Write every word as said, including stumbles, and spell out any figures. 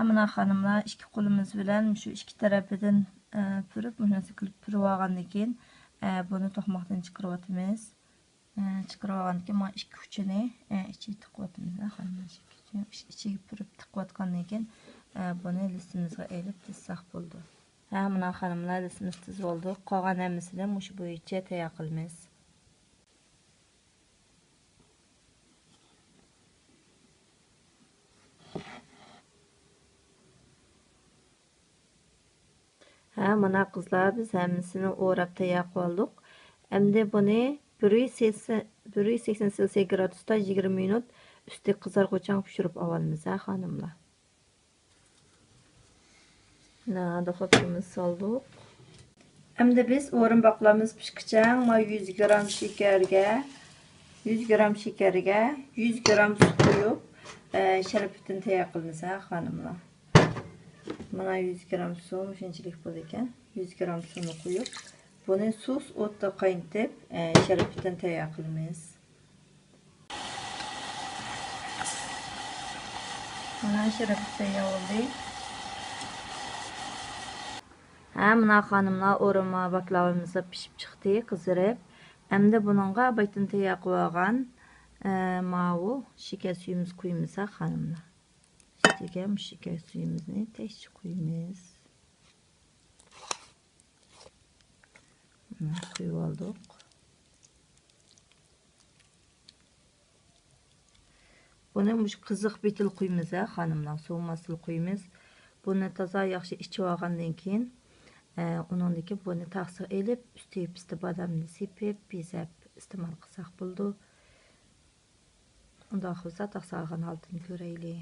مانا خانىملار، ئىككى قولىمىز بىلەن شۇ ئىككى تەرىپىدىن، ئە، پۈرۈپ، مۇشۇنى قىلىپ پۈرۈۋالغاندىن كېيىن، ئە، بۇنى توقماقتىن چىقىرىۋاتىمىز. ئە، چىقىرىۋالغاندىن كېيىن مانا ئىككى ئۇچىنى، ئە، ئىچىگە تىقىۋاتىمىز. خانىملار، ئىككى ئۇچىنى ئىچ-، ئىچىگە پۈرۈپ تىقىۋاتقاندىن كېيىن، ئە، بۇنى لىستىمىزغا ئېلىپ تىزساق بولىدۇ. ھە، مانا خانىملار، لىستىمىز تىز بولدى. قالغان ھەممىسىنى مۇشۇ بويىچە تەييار قىلىمىز. ھە، مانا قىزلار، بىز ھەممىسىنى ئوراپ تەييار قىلىۋالدۇق. ئەمدى بۇنى بىر يۈز سەكسەن، بىر يۈز سەكسەن سېلسىيە گرادۇستا يىگىرمە مىنۇت ئۈستى قىزارغۇچە پىشۇرۇپ ئاۋالىمىز، ھە، خانىملار. مانا، دۇخوپكىمىزنى سالدۇق. ئەمدى بىز ئورۇن باقلىمىز پىشقىچە، مانا يۈز گرام شېكەرگە، يۈز گرام شېكەرگە يۈز گرام سۇ قۇيۇپ، ئە، شەربىتىنى تەييار قىلىمىز، ھە، خانىملار. مانا يۈز گرام سۇ مۇشۇنچىلىك بولىدىكەن. يۈز گرام سۇنى قۇيۇپ، بۇنى سۇس ئوتتا قاينىتىپ، ئە، شەربىتىنى تەييار قىلىمىز. مانا شەربىتى تەييار بولدى. ھە، مانا خانىملار، ئورما باكلاۋىمىز پىشىپ چىقتى، قىزىرىپ. ئەمدى بۇنىڭغا بايتىن تەييار قىلىۋالغان، ئە، ماۋۇ شېكەر سۈيىمىزنى قۇيىمىز، ھە، خانىملار. ئۈستىگە مۇشۇ شېكەر سۈيىمىزنى تەكشى قۇيىمىز. مانا قۇيۇۋالدۇق. بۇنى مۇشۇ قىزىق بېتىلا قۇيىمىز، ھە، خانىملار، سوۋۇماستىلا قۇيىمىز. بۇنى تازا ياخشى ئىچىۋالغاندىن كېيىن، ئە، ئۇنىڭدىن كېيىن بۇنى تاخسىغا ئېلىپ، ئۈستىگە پىستە بادامنى سېپىپ، بېزەپ ئىستېمال قىلساق بولىدۇ. ئۇنداق بولسا، تاخسا ئالغان ھالىتىنى كۆرەيلى.